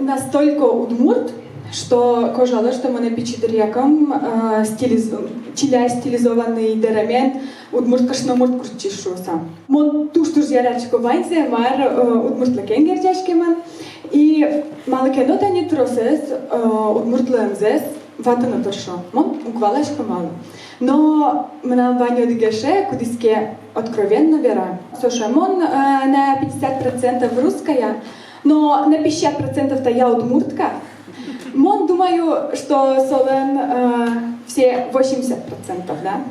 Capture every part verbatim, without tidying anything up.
Настолько удмурт, что кожало, что монэ пичи дыръя кӧм, э, стилиз-, чиля стилизованный дэремен удмурт кышномурт куртчиз шуыса. Мон туж-туж яратӥсько ваньзэ, мар, э, удмуртлыкен герӟаськемын. И малы ке но тани тросэз, э, удмурт луэмзэс ватыны тыршо. Мон уг валаськы малы. Но мынам вань одӥг эше, кудӥз ке откровенно вера. Со шуэ: мон, э, на пятьдесят процентов русская, но на пятьдесят процентов-то я удмуртка. Мон думаю, что солэн, э, все восемьдесят процентов, да.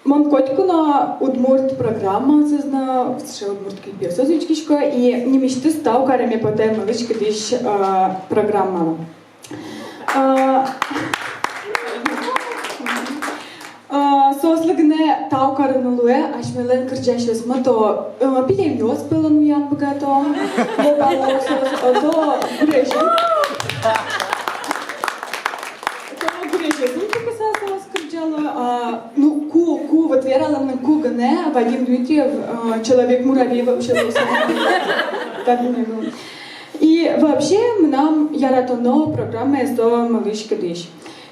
Мон котьку но удмурт программаосыз но, сыӵе удмурт клипъёсыз учкисько, и нимысьтыз тау кареме потэ «Мылысь-кыдысь», э, программалы. Э, э, соослы гинэ тау карыны луэ, асьмелэн кырӟасьёсмы то, э, пилемъёс пӧлын уян быгато, лопало соос, э, то гурезьын. То гурезьын тупыса соос кырӟало, а, ну, ку, ку, вот вералом но, ку гинэ Вадим Дмитриев, э, человек-муравей вообще луысал. Так не было. И вообще, мынам яратоно программае со «Мылысь-кыдысь».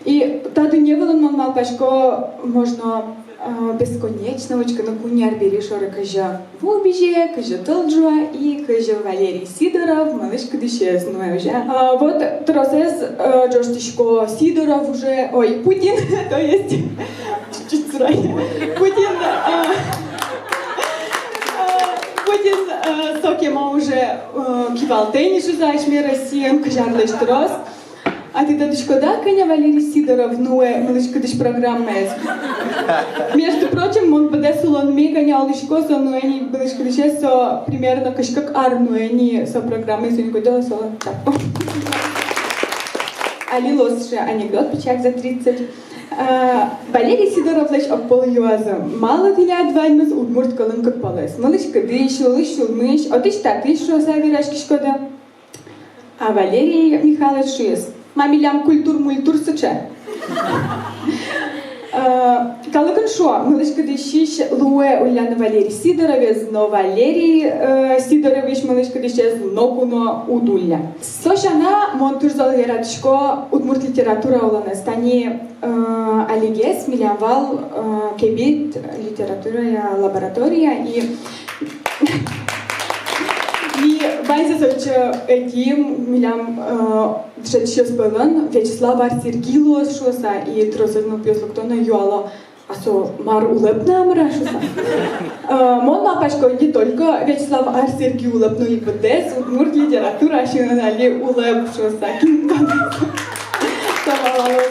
И та дунне вылын, мон малпасько, можно, э, бесконечно учкыны куинь ар бере шоры, кызьы ву бызе, кызьы тыл ӝуа и кызьы Валерий Сидоров «Мылысь-кыдысез» нуэ, озьы-а? А, вот тросэз, э, ӝожтӥсько: Сидоров уже, ой, Путин, то есть, чуть-чуть сурай. Путин, э, э, Путин, э, со кема уже, э, кивалтэ ни шуыса асьме Россиын, кызь арлэсь трос. А тӥ тодӥськоды-а, кӧня Валерий Сидоров нуэ «Мылысь-кыдысь» программаез? Между прочим, мон быдэс улонме кӧня улӥсько, со нуэ ни «Мылысь-кыдысез», со примерно кызь кык ар нуэ ни со программаез, уникодо солэн чапко. Али луоз сыӵе анекдот пичак за тридцать. А, Валерий Сидоровлэсь огпол юазы: малы тӥляд ваньмыз удмурт кылын кык полэс? Мылысь-кыдысь, лулысь-сюлмысь, отысь-татысь шуыса вераськиськоды. А Валерий Михайлович шуиз: ма, милям культур-мультур сыӵе. Э, калыкын шуо: мылысь-кыдысьысь луэ улляны Валерий Сидоровез, но Валерий, э, Сидоровысь мылысь-кыдысез ноку но уд улля. Со сяна, мон туж зол яратӥсько удмурт литература улонэз. Тани, э, алигес милям вал, э, кебит литературая лаборатория, и и ваньзэ сочи ӧтим, милям, э, дышетӥсьёс пӧлын Вячеслав Ар-Серги луоз шуыса, и тросэз нылпиос лыкто но юало: а со мар, улэп на-а, мар-а шуыса. Э, мон малпасько, не только Вячеслав Ар-Серги улэп, но и быдэс удмурт литература сямен али улэп шуыса. Кин тодэ, со валалоз.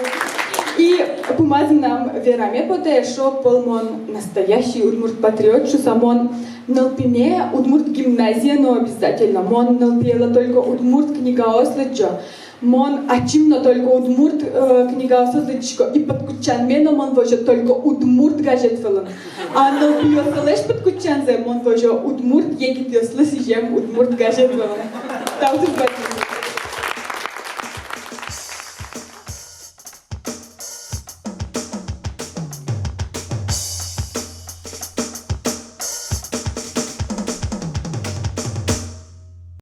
И пумаз мынам вераме потэ, эшшо пӧлмон настоящий удмурт патриот шуыса. Мон нылпиме удмурт гимназие но обязательно. Мон нылпиелы только удмурт книгаос лыдӟо. Мон ачим но только удмурт, э, книгаосыз лыдӟисько. И пыдкутчанме но мон возё только удмурт газет вылын. А нылпиослэсь пыдкутчанзэ мон возё удмурт егитъёслы сӥзем удмурт газет вылын. Тау туж бадӟым.